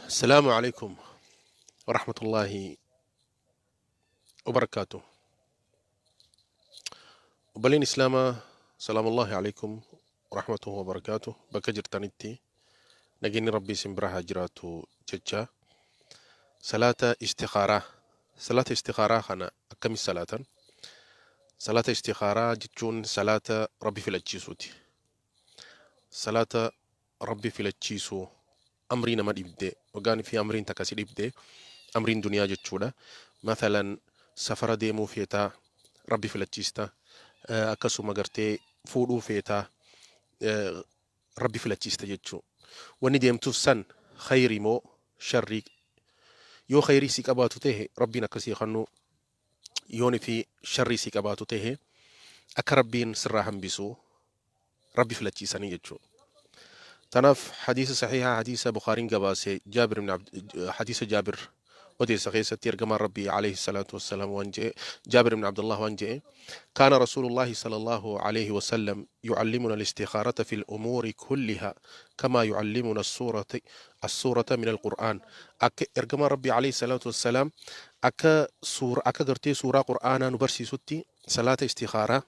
Assalaamu alaikum warahmatullaahi wabarakaatuh. Obboleen Islaamaa, salaamullaahi alaikum warahmatuhu wabarakaatuh. Bakka jirtanitti nageenyi Rabbii isin bira haa jiraatu jecha, salaata istikhaaraa, salaata istikhaaraa kana akkami salaatan? Salaata istikhaaraa jechuun salaata Rabbi filachiisuuti. Salaata Rabbi filachiisuu, amrii nama dhibde, hoggaan fi amriin takka si dhibde, amriin duniyaa jechuudha. Mathalan, safara deemuu feetaa, Rabbi filachiista. Akkasuma gartee fuudhuu feetaa, Rabbi filachiista jechuu. Wanni deemtuuf san khayrii moo sharrii? Yoo khayrii si qabaatu tahe Rabbiin akkasii kannu, yooni fi sharrii si qabaatu tahe akka Rabbiin sirraa hambisu Rabbi filachiisanii jechuudha. Tanaaf hadiisa sahihaa, hadiisa Bukhaariin gabaase, Jaabir ibn Abd, hadiisa Jaabir odeessa keessatti ergamaan Rabbii alayhi salaatu wassalaam waan je'e, Jaabir ibn Abdullah waan je'e: kaana Rasuulullaahi sallallahu alayhi wasallam yucallimuna al-istikhaarata fil umuuri kulliha kamaa yucallimuna as-suurata min al-Qur'aan. Akka ergamaan Rabbii alayhi salaatu wassalaam akka suura, akka gartee suuraa Qur'aanaa nu barsiisutti, salaata istikhaaraa,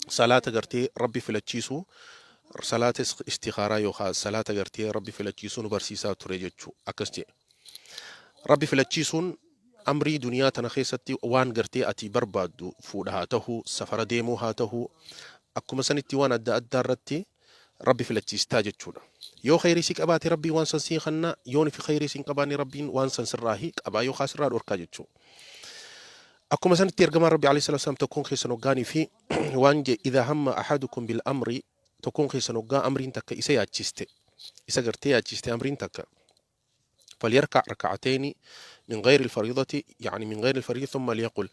salaata gartee Rabbi filachiisuu, salaata istikhaaraa yookaan salaata gartee Rabbi filachiisuu nu barsiisaa ture jechuu. Akkas jedhe. Rabbi filachiisuun amrii duniyaa tana keessatti waan gartee ati barbaaddu, fuudha haa ta'u, safara deemuu haa ta'u, akkuma sanitti waan adda addaa irratti Rabbi filachiistaa jechuudha. Yoo khayrii si qabaate Rabbiin waan san sii kanna, yoon fi khayrii si hin qabaanne Rabbiin waan san sirraa qabaa yookaan sirraa dhorkaa jechuudha. Akkuma sanitti ergamaan Rabbi alayhi salaatu wassalaam tokkoon keessan hoggaanii fi waan je, idhaa hamma ahadukum bil amri, tokkoon keessan hoggaa amriin takka isa yaachiste, isa gartee yaachiste amriin takka, falyarka' raka'atayni min ghayri alfariidati, yani min ghayri alfariidati, thumma liyaqul.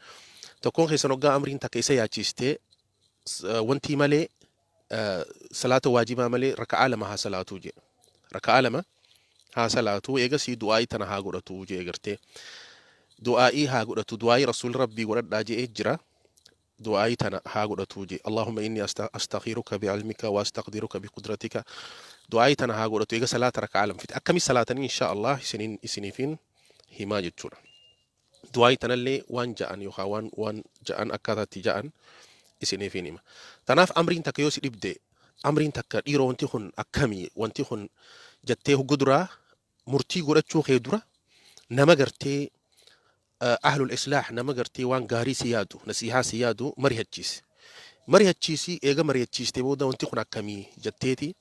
Tokkoon keessan hoggaa amriin takka isa yaachiste, wantii malee, salaata waajibaa malee, raka'aa 2 haa salaatuu jedhe. Raka'aa 2 haa salaatuu, eegasii du'aa'ii tana haa godhatu jee. Gartee du'aa'ii haa godhatu, du'aa'ii Rasuulli Rabbii godhadhaa je'ee jira. Du'aa'ii tana haa godhatu jee: Allahumma inni astakhiruka bi'ilmika wa astaqdiruka biqudratika. Du'aa'ii tana haa godhatu eega salaata raka'aa 2 fixe. Akkami salaatanii? Insha Allah isiniin isiniifin himaa jechuudha. Du'aa'ii tanallee waan ja'an yookaan waan ja'an, akkaataa itti ja'an isiniifin hima. Tanaaf amriin takka yoo si dhibde, amriin takka, dhiiroo, wanti kun akkamii, wanti kun jettee hoggu duraa murtii godhachuu kee dura, nama gartee ahlul islaah, nama gartee waan gaarii si yaadu, nasiihaa si yaadu mari'achiisi. Mari'achiisi. Eega mari'achiiste booda, wanti kun akkamii jetteeti,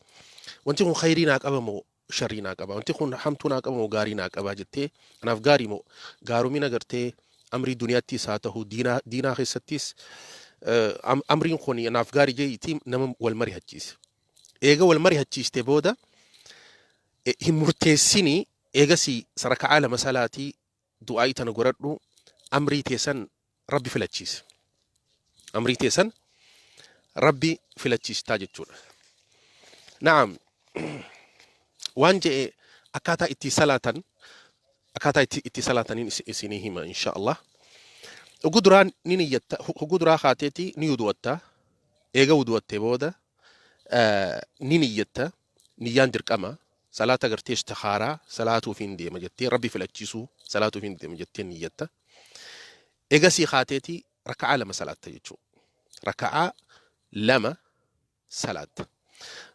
wanti kun khayrii naa qaba moo sharrii naa qaba, wanti kun hamtuu naa qaba moo gaarii naa qaba jettee, kanaaf gaarii moo gaarumina gartee amrii duniyaattis haa ta'u diinaa keessattis, amriin kun naaf gaarii jeetii nama wal mari'achiise. Eega wal mari'achiiste booda hin murteessinii, eegasii raka'aa 2 salaatii, du'aa'ii tana godhadhu, amrii teessan Rabbi filachiise. Amrii teessan Rabbi filachiistaa jechuudha. Na'am, waan je'e akkaataa itti salaatan, akkaataa itti salaataniin isinii hima insha Allah. Hogguu duraa ni niyyatta, hogguu duraa kaateeti ni wudu'atta. Eega wudu'attee booda ni niyyatta. Niyyaan dirqama. Salaata gartee istikhaaraa salaatuuf hin deema jettee, Rabbi filachiisuu salaatuuf hin deema jettee niyyatta. Egasii kaateeti raka'aa 2 salaatta jechuudha. Raka'aa 2 salaatta.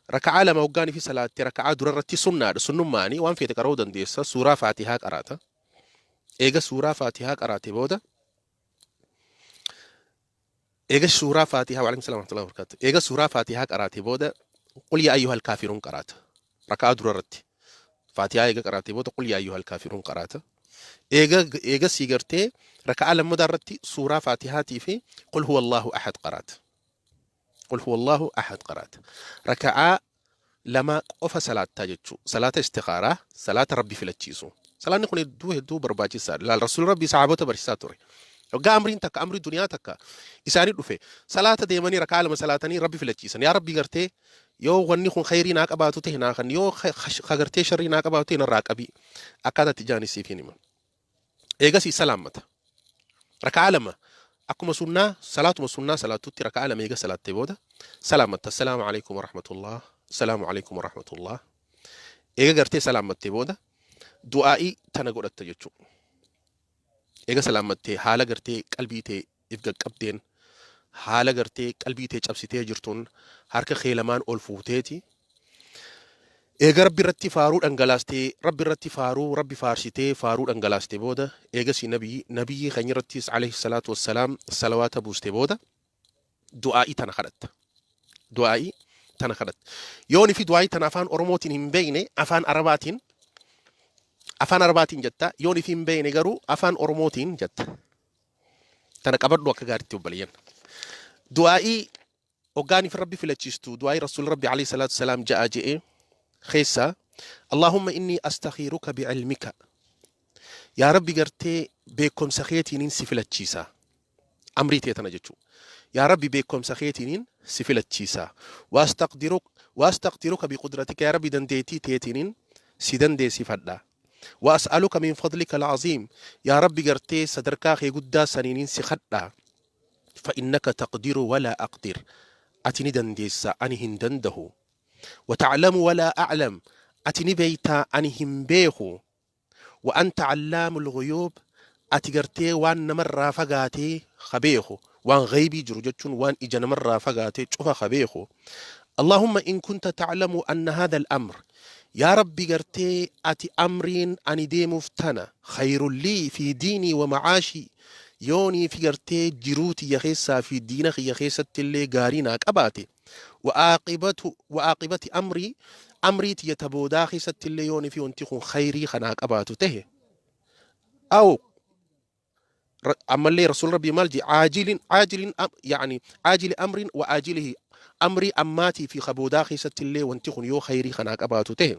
Raka'aa 2 hoggaanii fi salaatte, raka'aa dura irratti sunnaadha. Sunnummaanii waan feete qara'uu dandeessa. Suuraa Faatihaa qaraata. Eega suuraa Faatihaa qaraate booda, eega suuraa Faatihaa, waalaikum salaam warahmatullahi wabarakatuh. Eega suuraa Faatihaa qaraate booda qul yaa ayyuhal kaafiruun qaraata. Raka'aa dura irratti. Faatihaa eega qaraate booda qul yaa ayyuhal kaafiruun qaraata. Eega sii gartee raka'aa lammadaa irratti suuraa Faatihaatii fi qul huwa Allahu ahad qaraata. Qul huwa Allahu ahad qaraata. Raka'aa 2 qofa salaattaa jechuu. Salaata istikhaaraa, salaata Rabbi filachiisu. Salaanni kun hedduu hedduu barbaachisaadha. Laal, Rasuulli Rabbii sahaabota barsiisaa ture. Hoggaa amriin takka, amrii duniyaa takka isaanii dhufe, salaata deemanii raka'aa 2 salaatanii Rabbi filachiisan. Yaa Rabbi, gartee yoo wanni kun khayrii naa qabaatu ta'e naa kan, yoo gartee sharrii naa qabaatu ta'e narraa qabii. Akkaataa itti jaanis siif hin hima. Eegasii salaammata. Raka'aa 2 akkuma sunnaa, salaatuma sunnaa salaatutti, raka'aa 2 eega salaattee booda salaamatta. Assalaamu alaikum warahmatullah. Assalaamu alaikum warahmatullah. Eega gartee salaammattee booda Du'aa'ii tana godhatta jechuudha. Eega salaammattee haala gartee qalbii tee if qaqqabdeen, haala gartee qalbii tee cabsitee jirtuun, harka kee lamaan ol fuuteeti eega Rabbi irratti faaruu dhangalaastee, Rabbi irratti faaruu Rabbi faarsitee faaruu dhangalaastee booda, eegasii nabiyyii keenya irrattis alayhi salaatu wassalaam salawaata buustee booda du'aa'ii tana kadhatta. Du'aa'ii tana kadhatta. Yooni fi du'aa'ii tana afaan Oromootiin hin beekne, afaan Arabaatiin jetta. Yooni fi hin beekne garuu afaan Oromootiin jetta. Tana qabadhu akka gaariitti, obboleeyyan. Du'aa'ii hoggaaniif Rabbi filachiistu, du'aa'ii Rasuul Rabbi alayhi salaatu wassalaam ja'a je'e keessa: اللهم إني أستخيرك بعلمك, yaa Rabbi, gartee beekumsa keetiiniin si filachiisa amrii tee tana jechuu. Yaa Rabbi, beekumsa keetiiniin si filachiisa. وأستقدرك بقدرتك, yaa Rabbi, dandeettii teetiiniin si dandeessifadha. وأسألك من فضلك العظيم, yaa Rabbi, gartee sadarkaa kee guddaa saniiniin si kadha. فإنك تقدر ولا أقدر, ati ni dandeessa, ani hin dandahu. وتعلم ولا أعلم, ati ni beeytaa, ani hin beeku. وأنت علام الغيوب, ati gartee waan namarraa fagaatee ka beeku, waan gaybii jiru jechuun, waan ija namarraa fagaatee cufa ka beeku. اللهم إن كنت تعلم أن هذا الأمر, yaa Rabbi, gartee ati amriin ani deemuuf tana خير لي في ديني ومعاشي, yoonii fi gartee jiruu tiyya keessaa fi diina kiyya keessatti illee gaarii naa qabaate, وعاقبة أمري, amrii tiyya ta boodaa keessatti illee yoonii fi wanti kun khayrii kanaa qabaatu tahe, أو ammallee Rasuul Rabbii maal jee? عاجل عاجل يعني عاجل أمر وآجله, amrii ammaatii fi ka boodaa keessatti illee wanti kun yoo khayrii kanaa qabaatu tahe,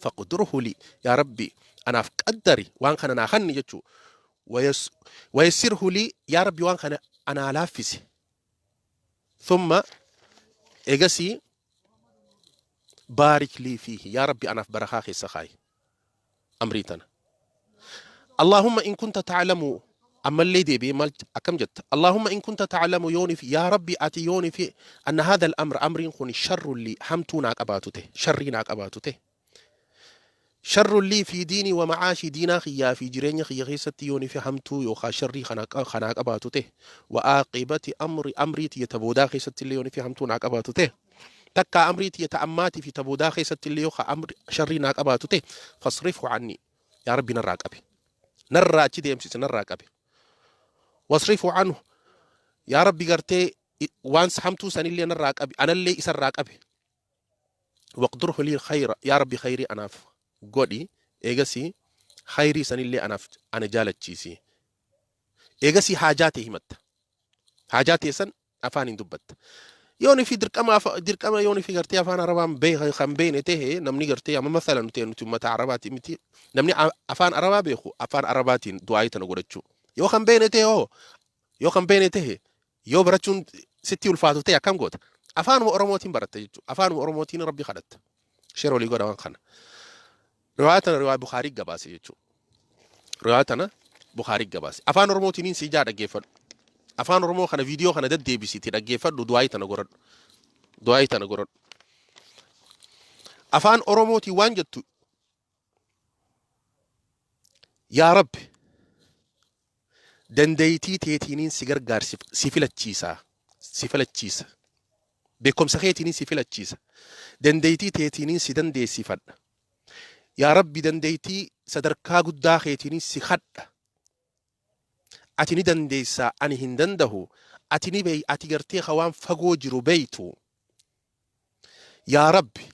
فاقدره لي, yaa Rabbi, anaaf qaddari, waan kana naa kanni jechuu. ويسره لي, yaa Rabbi, waan kana anaa laaffisi. ثم eegasii بارك لي فيه, yaa Rabbi, anaaf barakaa keessa kaayi amrii tana. اللهم إن كنت تعلم, ammallee deebi'ee maal akkam jetta? اللهم إن كنت تعلم, yooni fi yaa Rabbi, ati yooni fi أن هذا الأمر, amriin kun شر لي, hamtuu naa qabaatu ta'e, sharrii naa qabaatu ta'e, شر لي في ديني ومعاشي, diinaa kiyyaa fi jireenya kiyya keessatti yooni fi hamtuu yookaan sharrii kanaa qabaatu ta'e, وعاقبة أمري, amrii tiyya ta boodaa keessatti illee yooni fi hamtuu naa qabaatu ta'e, takka amrii tiyya ta ammaatii fi ta boodaa keessatti illee yookaan amri sharrii naa qabaatu ta'e, فاصرفه عني, yaa Rabbi, narraa qabi, narraa achi deemsise, narraa qabi. واصرفه عنه, yaa Rabbi, gartee waan hamtuu sanillee narraa qabi, anallee isarraa qabi. واقدره لي خيرا, yaa Rabbi, khayrii anaaf godhi. Eegasii khayrii sanillee anaaf ana jaalachiisi. Eegasii haajaa ta'e himatta, haajaa ta'e san afaan hin dubbatta. Yooni fi dirqama dirqama yooni fi gartee afaan Arabaan beeka kan beene ta'e, namni gartee amma mathalan nuti ummata Arabaati miti, namni afaan Arabaa beeku afaan Arabaatiin du'aayii tana godhachuu. Yoo kan beene ta'e hoo, yoo kan beene ta'e, yoo barachuun sitti ulfaatu ta'e, akkam goota? Afaanuma Oromootiin baratta jechuudha. Afaanuma Oromootiin Rabbi kadhatta. Share walii godha waan kana. Riwaayaa tana riwaayaa Bukaarii gabaase jechuudha. Riwaayaa tana Bukaarii gabaase. Afaan Oromootiin si ijaa dhaggeeffadhu. Afaan Oromoo kana viidiyoo kana deddeebisiiti dhaggeeffadhu. Du'aayii tana godhadhu. Du'aayii tana godhadhu. Afaan Oromootiin waan jettu: yaa Rabbi, dandeeytii teetiiniin si gargaarsif, si filachiisa, si filachiisa. Beekumsa keetiiniin si filachiisa. Dandeeytii teetiiniin si dandeessifadha. Yaa Rabbi, dandeeytii sadarkaa guddaa keetiiniin si kadha. Ati ni dandeessaa, ani hin dandahu. Ati ni beey, ati gartee ka waan fagoo jiru beeytu. Yaa Rabbi,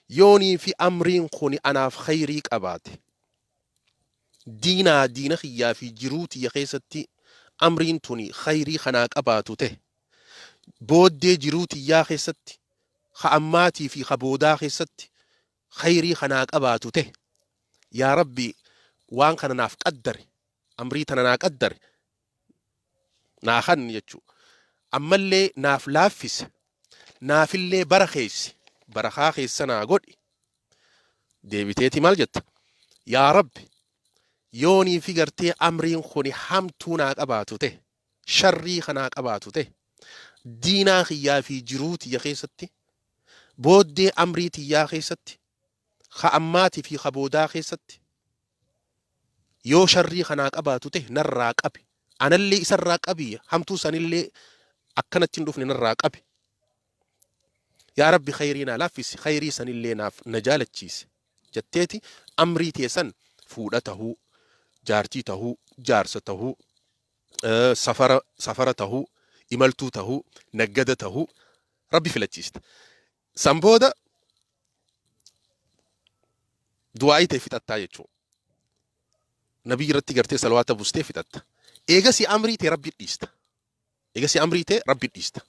yoonii fi amriin kun anaaf khayrii qabaate, diinaa diina kiyyaa fi jiruu tiyya keessatti amriin tuni khayrii kanaa qabaatu ta'e, booddee jiruu tiyyaa keessatti, ka ammaatii fi ka boodaa keessatti khayrii kanaa qabaatu ta'e, yaa Rabbi, waan kana naaf qaddare, amrii tana naa qaddare, naa kanni jechuu. Ammallee naaf laaffise, naafillee bara keessa barakaa keessa naa godhi. Deebiteeti maal jetta? Yaa Rabbi, yoonii fi gartee amriin kun hamtuu naa qabaatu ta'e, sharrii kanaa qabaatu ta'e, diinaa kiyyaa fi jiruu tiyya keessatti, booddee amrii tiyyaa keessatti, ka ammaatii fi ka boodaa keessatti Yoo sharrii kanaa qabaatu ta'e narraa qabi. Anallee isarraa qabi, hamtuu sanillee akkanatti hin dhufne narraa qabi. Yaa Rabbi, khayrii naa laaffisi, khayrii sanillee naaf na jaalachiisi jetteeti amrii tee san, fuudha tahuu, jaartii tahuu, jaarsa tahuu, safara tahuu, imaltuu tahuu, naggada tahuu, Rabbi filachiista. San booda du'aa'ii ta'e fixattaa jechuudha. Nabii irratti gartee salawaata buustee fixatta. Eegasii amrii ta'e Rabbi dhiista. Eegasii amrii ta'e Rabbi dhiista.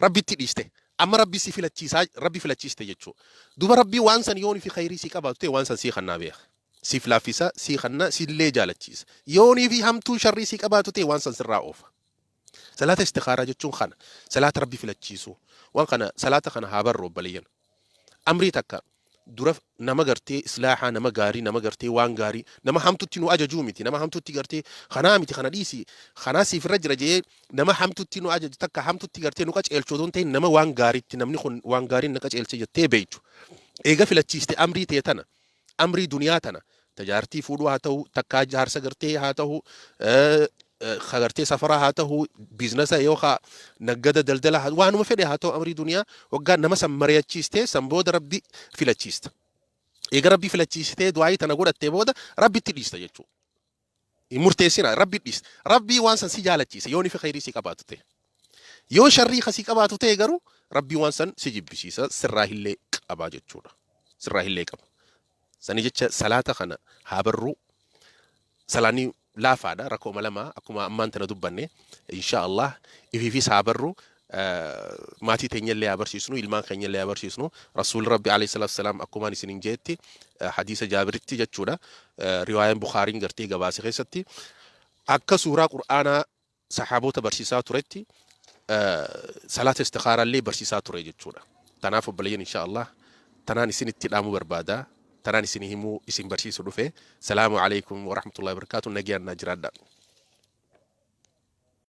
Rabbitti dhiiste. Amma Rabbi si filachiisaa, Rabbi filachiiste jechuudha. Duba Rabbii waan san yoonii fi khayrii sii qabaatu ta'e waan san sii kannaa beeka. Siif laaffisa, sii kannaa, sillee jaalachiisa. Yoonii fi hamtuu sharrii sii qabaatu ta'e waan san sirraa oofa. Salaata istikhaaraa jechuun kana. Salaata Rabbi filachiisuu. Waan kana, salaata kana haa barru, obboleeyyan. Amrii takka dura nama gartee islaahaa, nama gaarii, nama gartee waan gaarii, nama hamtutti nu ajajuu miti, nama hamtutti gartee kanaa miti, kana dhiisi, kanaa siif irra jira jee nama hamtutti nu ajaju takka hamtutti gartee nu qaceelchu otoo hin ta'in, nama waan gaariitti namni kun waan gaariin na qaceelche jettee beektu. Eega filachiiste amrii ta'e tana, amrii duniyaa tana, tajaartii fuudhuu haa ta'u, takkaa jaarsa gartee haa ta'u, ka gartee safaraa haa ta'u, biizinasa yookaan naggada daldala haa, waanuma fedhe haa ta'u, amrii duniyaa waggaa nama san mari'achiistee san booda Rabbi filachiista. Eega Rabbi filachiistee du'aayii tana godhattee booda Rabbitti dhiista jechuudha. Hin murteessina, Rabbi dhiista. Rabbii waan san si jaalachiisa yoo nifi khayrii si qabaatu ta'e. Yoo sharrii kasii qabaatu ta'e garuu Rabbii waan san si jibbisiisa, sirraa illee qabaa jechuudha. Sirraa illee qaba. Sani jecha salaata kana haa barruu. Salaanni laafaadha, rakkooma lama akkuma ammaan tana dubbanne. Insha Allah ifiifis haa barru. Maatii teenyallee haa barsiisnu, ilmaan keenyallee haa barsiisnu. Rasuulli Rabbi alayhi salaatu salaam akkumaan isinin jeetti hadiisa Jaabiritti jechuudha. Riwaayaan Bukaariin gartee gabaase keessatti akka suuraa Qur'aanaa sahaabota barsiisaa turetti salaata istikhaaraallee barsiisaa ture jechuudha. Tanaaf obboleeyyan, insha Allah tanaan isinitti dhaamuu barbaada. Tanaan isin himuu, isin barsiisu dhufe. Salaamu alaikum warahmatullahi wabarakatuh. Nagayaan naa jiraadha.